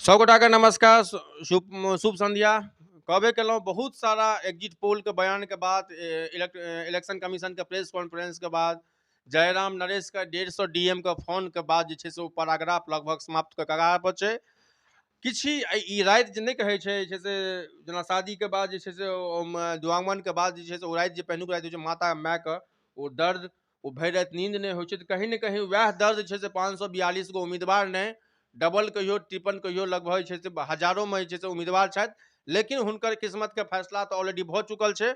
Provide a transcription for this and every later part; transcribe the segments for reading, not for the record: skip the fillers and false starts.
सब गोटाके नमस्कार, शुभ शुभ संध्या। कहबे केलहुँ, बहुत सारा एग्जिट पोलके बयानके बाद, इलेक्शन कमीशनके प्रेस कॉन्फ्रेंसके बाद, जयराम नरेशके 150 डी एम के फोनके बाद जे छै से ओ पैराग्राफ लगभग समाप्त के कगार पर छै। किछु ही ई राति जे नहि कहै छै, जे छै से जेना शादीके बाद जे छै से दुरागमनके बाद जे छै से ओ राति जे पहिलुक राति होइ छै, माता मायके ओ दर्द, ओ भरि राति नींद नहि होइ छै, तऽ कहीं ने कहीं वएह दर्द जे छै से 542 गो उम्मीदवार नहि, डबल कहियो ट्रिपल कहियो, लगभग जे छै से हजारोमे जे छै से उम्मीदवार छथि, लेकिन हुनकर किस्मतके फैसला तऽ ऑलरेडी भऽ चुकल छै।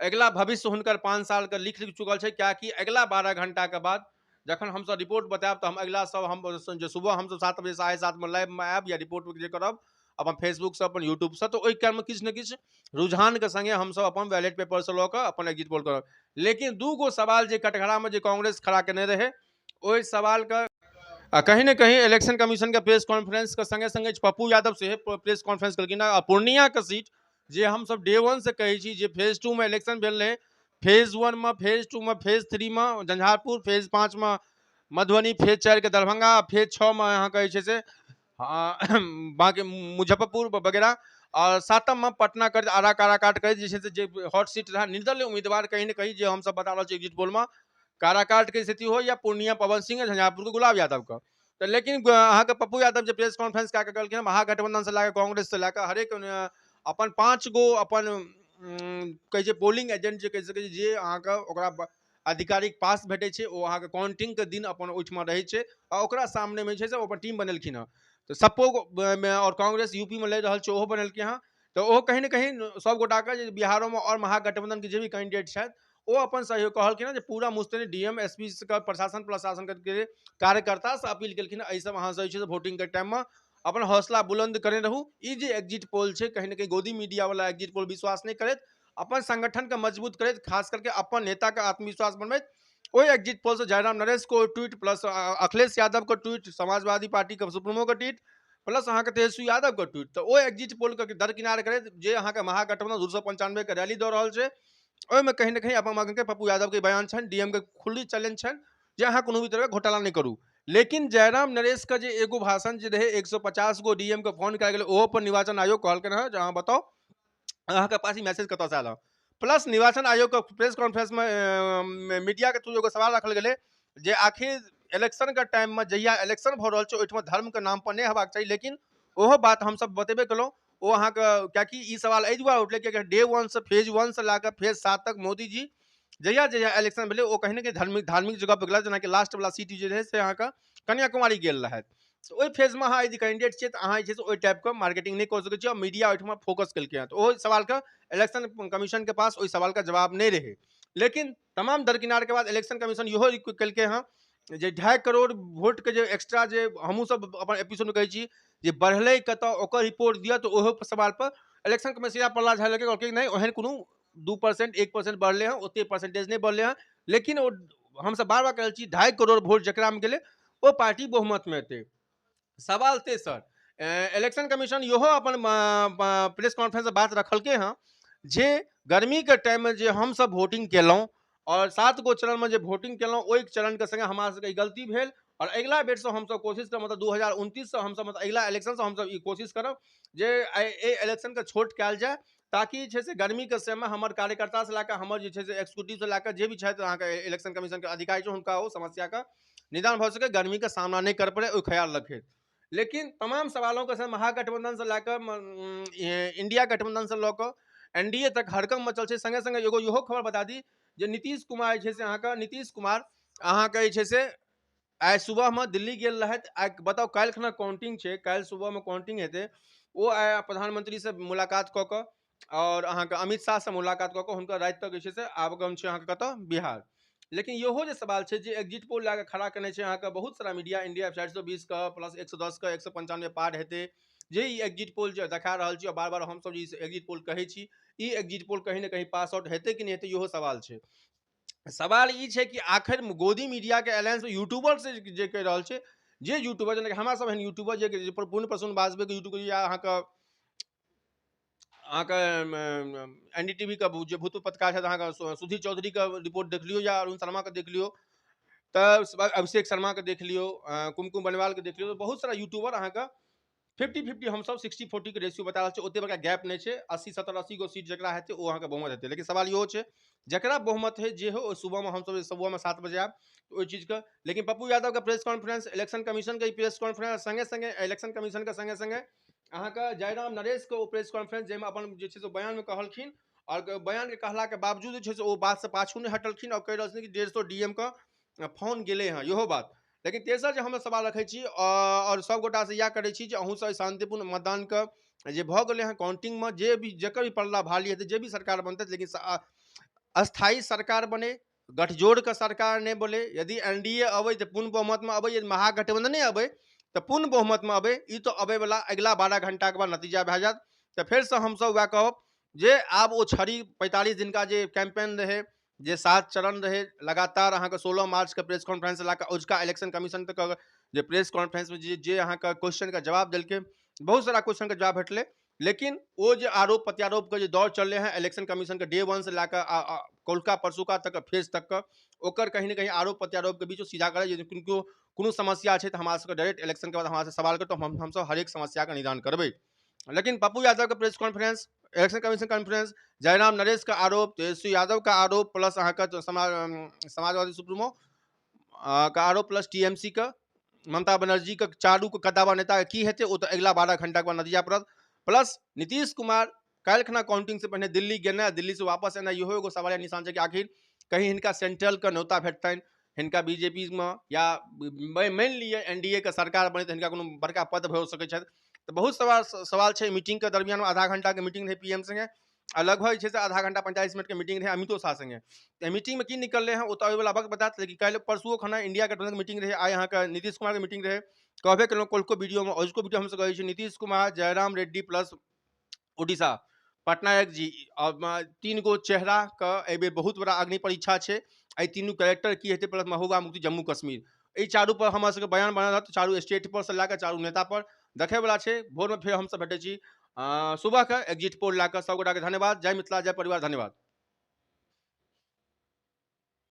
अगिला भविष्य हुनकर 5 सालके लिख चुकल छै, कियाकि अगिला 12 घंटाके बाद जखन हमसब रिपोर्ट बतायब तऽ हम अगिला सब हम जे सुबह हमसब 7 बजे 7:30 लाइवमे आयब या रिपोर्ट जे करब अपन फेसबुकसँ, अपन यूट्यूबसँ, तऽ ओहि क्रममे किछु ने किछु रुझानके सङ्गे हमसब अपन बैलेट पेपरसँ लऽ कऽ अपन एग्जिट पोल करब। लेकिन 2 गो सवाल जे कटघरामे जे कांग्रेस खड़ा केने रहै, ओहि सवालके आ कहीं ने कहीं इलेक्शन कमीशनके प्रेस कॉन्फ्रेंसके सङ्गे सङ्गे पप्पू यादव सेहो प्रेस कॉन्फ्रेंस केलखिन हँ। आ पूर्णियाके सीट जे हमसब डे 1 से कहै छी जे फेज 2 मे इलेक्शन भेल रहै, फेज 1 मे, फेज 2 मे, फेज 3 मे झंझारपुर, फेज 5 मे मधुबनी, फेज 4 के दरभंगा, फेज 6 मे अहाँके जे छै से बाँकी मुजफ्फरपुर वगैरह, आओर 7 मे पटना करैत आरा काराकाट करैत जे छै से जे हॉट सीट रहै, निर्दलीय उम्मीदवार कहीं ने कहीं जे हमसब बता रहल छी एग्जिट पोलमे काराकाटके स्थिति हो या पूर्णिया पवन सिंह, झंझारपुरके गुलाब यादवके। तऽ लेकिन अहाँके पप्पू यादव जे प्रेस कॉन्फ्रेंस कए कऽ कहलखिन, महागठबंधनसँ लए कऽ कांग्रेससँ लए कऽ हरेक अपन 5 गो अपन कहै छै पोलिंग एजेंट जे कहि सकै छी, जे अहाँके ओकरा आधिकारिक पास भेटै छै, ओ अहाँके काउंटिंगके दिन अपन ओहिठमा रहै छै आ ओकरा सामनेमे जे छै से ओ अपन टीम बनेलखिन हँ। तऽ सपो मे आओर कांग्रेस यूपी मे लड़ि रहल छै, ओहो बनेलखिन हँ। तऽ ओहो कहीं ने कहीं सब गोटाके जे बिहारोमे आओर महागठबंधनके जे भी कैंडिडेट छथि ओ अपन सहयोग कहलखिन हँ जे पूरा मुस्तैद डी एम एस पी के प्रशासन प्रशासनके कार्यकर्तासँ अपील केलखिन हँ, एहिसब अहाँ सब जे छै से वोटिंगके टाइममे अपन हौसला बुलंद करने रहू। ई जे एग्जिट पोल छै कहीं ने कहीं गोदी मीडिया वाला एग्जिट पोल विश्वास नहि करैत, अपन संगठनके मजबूत करैत, खास करके अपन नेताके आत्मविश्वास बनबैत ओहि एग्जिट पोलसँ जयराम नरेश को ट्वीट प्लस अखिलेश यादव के ट्वीट, समाजवादी पार्टी के सुप्रीमो के ट्वीट प्लस अहाँके तेजस्वी यादव के ट्वीट, तऽ ओ एग्जिट पोलके दरकिनार करैत जे अहाँके महागठबंधन 295 के रैली दऽ रहल छै, ओहिमे कहीं ने कहीं अपन के पप्पू यादव के बयान छनि, डी एम के खुली चैलेंज छनि जे अहाँ कोनो भी तरहके घोटाला नहि करू। लेकिन जयराम नरेश के जे एगो भाषण जे रहै 150 गो डी एम के फोन कयल गेलै, ओहो पर निर्वाचन आयोग कहलखिन हँ जे अहाँ बताउ अहाँके पास ई मैसेज कतऽसँ आयल हँ। प्लस निर्वाचन आयोगके प्रेस कॉन्फ्रेंसमे मीडियाके थ्रू एगो सवाल रखल गेलै जे आखिर इलेक्शनके टाइममे जहिया इलेक्शन भऽ रहल छै ओहिठमा धर्मके नाम पर नहि हेबाक चाही, लेकिन ओहो बात हमसब बतेबे केलहुँ ओ अहाँके, कियाकि ई सवाल एहि दुआरे उठलै कियाकि डे 1 से फेज 1 से लए कऽ फेज 7 तक मोदी जी जहिया जहिया इलेक्शन भेलै ओ कहीं ने कहीं धार्मिक जगह पर गेला, जेनाकि लास्ट वाला सीट जे रहै से अहाँके कन्याकुमारी गेल रहथि। तऽ ओहि फेजमे अहाँ यदि कैंडिडेट छियै तऽ अहाँ जे छै से ओहि टाइपके मार्केटिंग नहि कऽ सकै छियै, आओर मीडिया ओहिठमा फोकस केलकै हँ। तऽ ओहि सवालके इलेक्शन कमीशनके पास ओहि सवालके जवाब नहि रहै। लेकिन तमाम दरकिनारके बाद इलेक्शन कमीशन इहो केलकै हँ जे 2.5 करोड़ वोटके जे एक्स्ट्रा जे हमहूँ सब अपन एपिसोडमे कहै छी जे बढ़लै कतऽ, ओकर रिपोर्ट दिअ, तऽ ओहो सवालपर इलेक्शन कमीशन सीधा पल्ला झाड़ि लेलकै, कहलकै नहि ओहन कोनो 2% 1% बढ़लै हँ, ओते परसेंटेज नहि बढ़लै हँ। लेकिन ओ हमसब बार बार कहल छी 2.5 करोड़ वोट जकरामे गेलै ओ पार्टी बहुमतमे एतै। सवाल तेसर, इलेक्शन कमीशन इहो अपन प्रेस कॉन्फ्रेंसमे बात रखलकै हँ जे गर्मीके टाइममे जे हमसब वोटिंग केलहुँ आओर 7 गो चरणमे जे वोटिंग केलहुँ ओहि चरणके सङ्गे हमरा सबके ई गलती भेल आओर अगिला बेरसँ हमसब कोशिश करब, मतलब 2029 से हमसब मतलब अगिला इलेक्शनसँ हमसब ई कोशिश करब जे एहि इलेक्शनके छोट कयल जाय, ताकि जे छै से गर्मीके समयमे हमर कार्यकर्तासँ लए कऽ हमर जे छै से एक्जीक्यूटिवसँ लए कऽ जे भी छथि अहाँके इलेक्शन कमीशनके अधिकारी छै हुनका ओ समस्याके निदान भऽ सकै, गर्मीके सामना नहि करऽ पड़ै, ओहि ख्याल रखैत। लेकिन तमाम सवालों के संग महागठबंधनसँ लए कऽ इंडिया गठबंधनसँ लऽ कऽ एन डी ए तक हड़कंप मचल छै। सङ्गे सङ्गे एगो इहो खबर बता दी जे नीतीश कुमार जे छै से अहाँके नीतीश कुमार अहाँके जे छै से आइ सुबहमे दिल्ली गेल रहथि। आइ बताउ काल्हि खना काउंटिंग छै, काल्हि सुबहमे काउंटिंग हेतै, ओ आइ प्रधानमंत्रीसँ मुलाकात कऽ कऽ आओर अहाँके अमित शाहसँ मुलाकात कऽ कऽ हुनकर राति तक जे छै से आगमन छै अहाँके कतऽ बिहार। लेकिन इहो जे सवाल छै जे एग्जिट पोल लए कऽ खड़ा केने छै अहाँके बहुत सारा मीडिया, इंडिया 420 के प्लस 110 के 195 पार हेतै, जे ई एग्जिट पोल जे देखा रहल छी और बार बार हमसब जे ई एग्जिट पोल कहै छी, ई एग्जिट पोल कहीं ने कहीं पास आउट हेतै कि नहि हेतै इहो सवाल छै। सवाल ई छै कि आखिर गोदी मीडिया के अलायंस यूट्यूबर से जे कहि रहल छै, जे यूट्यूबर जेनाकि हमरा सब एहन यूट्यूबर जे पूर्ण प्रसून वाजपेयी के यूट्यूब या अहाँके एन डी टी वी के जे भूतपूर्व पत्रकार छथि अहाँके सुधीर चौधरी के रिपोर्ट देख लियौ या अरुण शर्मा के देख लियौ, तऽ अभिषेक शर्मा के देख लियौ, कुमकुम बनिवाल के देख लियौ, तऽ बहुत सारा यूट्यूबर अहाँके 50-50 हमसब 60-40 के रेशियो बता रहल छी, ओते बड़का गैप नहि छै। 80-70 80 गो सीट जकरा हेतै ओ अहाँके बहुमत हेतै। लेकिन सवाल इहो छै जकरा बहुमत है जे हो, ओहि सुबहमे हमसब सुबहमे 7 बजे आयब ओहि चीजके। लेकिन पप्पू यादवके प्रेस कॉन्फ्रेंस, इलेक्शन कमीशनके प्रेस कॉन्फ्रेंस, संगे संगे इलेक्शन कमीशनके संगे संगे अहाँके जयराम नरेशके ओ प्रेस कॉन्फ्रेंस, जाहिमे अपन जे छै से बयानमे कहलखिन, आओर बयानके कहलाके बावजूद जे छै से ओ बातसँ पाछू नहि हटलखिन आओर कहि रहल छथिन कि 150 DM के फोन गेलै हँ, इहो बात। लेकिन तेसर जे हम सवाल रखै छी आओर सब गोटासँ इएह करै छी जे अहूँसब शान्तिपूर्ण मतदानके जे भऽ गेलै हँ काउंटिंगमे, जे भी जकर भी पल्ला भारी हेतै, जे भी सरकार बनतै, लेकिन अस्थायी सरकार बने, गठजोड़के सरकार नहि बने। यदि NDA अबै तऽ पूर्ण बहुमतमे अबै, यदि महागठबंधन नहि अबै तऽ पूर्ण बहुमतमे अबै। ई तऽ अबैवला अगिला 12 घंटाके बाद नतीजा भए जायत। तऽ फेरसँ हमसब वएह कहब जे आब ओ छड़ी 45 दिनका जे कैंपेन रहै, जे 7 चरण रहै लगातार, अहाँके 16 मार्चके प्रेस कॉन्फ्रेंस लए कऽ अजुका इलेक्शन कमीशन तक जे प्रेस कॉन्फ्रेंसमे जे अहाँके क्वेश्चनके जवाब देलकै, बहुत सारा क्वेश्चनके जवाब भेटलै। लेकिन ओ जे आरोप प्रत्यारोपके जे दौर चललै हँ इलेक्शन कमीशनके डे 1 से लए कऽ कौलका परसुका तक फेज तकके, ओकर कहीं ने कहीं आरोप प्रत्यारोपके बीच सीधा करै। यदि कोनो समस्या छै तऽ हमरा सबके डायरेक्ट इलेक्शनके बाद हमरा से सवाल करतौ, हमसब हरेक समस्याके निदान करबै। लेकिन पप्पू यादवके press conference, election commission conference, Jairam Naresh के आरोप, तेजस्वी यादव का आरोप, प्लस अहाँके समाजवादी सुप्रीमो का आरोप, प्लस TMC के ममता बनर्जी के चारू के कद्दावर नेता के की हेतै ओ तऽ अगिला 12 घंटाके बाद नतीजा पड़त। प्लस नीतीश कुमार काल्हिखना काउंटिंग से पहिने दिल्ली गेनाइ, दिल्ली से वापस एनाइ, इहो एगो सवालिया निशान छै कि आखिर कहीं हिनका सेंट्रल के न्योता भेटतनि, हिनका बीजेपी में या मानि लिअ NDA के सरकार बने तऽ हिनका कोनो बड़का पद भऽ सकै छथि। तऽ बहुत सवाल छै। मीटिंग के दरमियान आधा घंटा के मीटिंग रहै PM संगे, आ लगभग जे छै से आधा घंटा 45 मिनट के मीटिंग रहै अमितो शाह संगे। तऽ मीटिंग में की निकललै हँ ओ तऽ अबैवला वक्त बतायत। लेकिन काल्हि परसुओ खना इंडिया गठबंधन के मीटिंग रहै, आइ अहाँके नीतीश कुमार के मीटिंग रहै। कहबे केलहुँ कौलको वीडियोमे, अजुको वीडियो हमसब कहै छी नीतीश कुमार, जयराम रेड्डी प्लस उड़ीसा पटनायक जी, 3 गो चेहरा के एहिबेर बहुत बड़ा अग्नि परीक्षा छै। एहि तीनू कैरेक्टर की हेतै, प्लस महबूबा मुफ्ती जम्मू कश्मीर, एहि चारू पर हमर सबके बयान बनल रहत, चारू स्टेट पर से लए कऽ चारू नेता पर देखैवला छै। भोरमे फेर हमसब भेटै छी सुबहके एग्जिट पोल लए कऽ। सब गोटाके धन्यवाद। जय मिथिला, जय परिवार, धन्यवाद।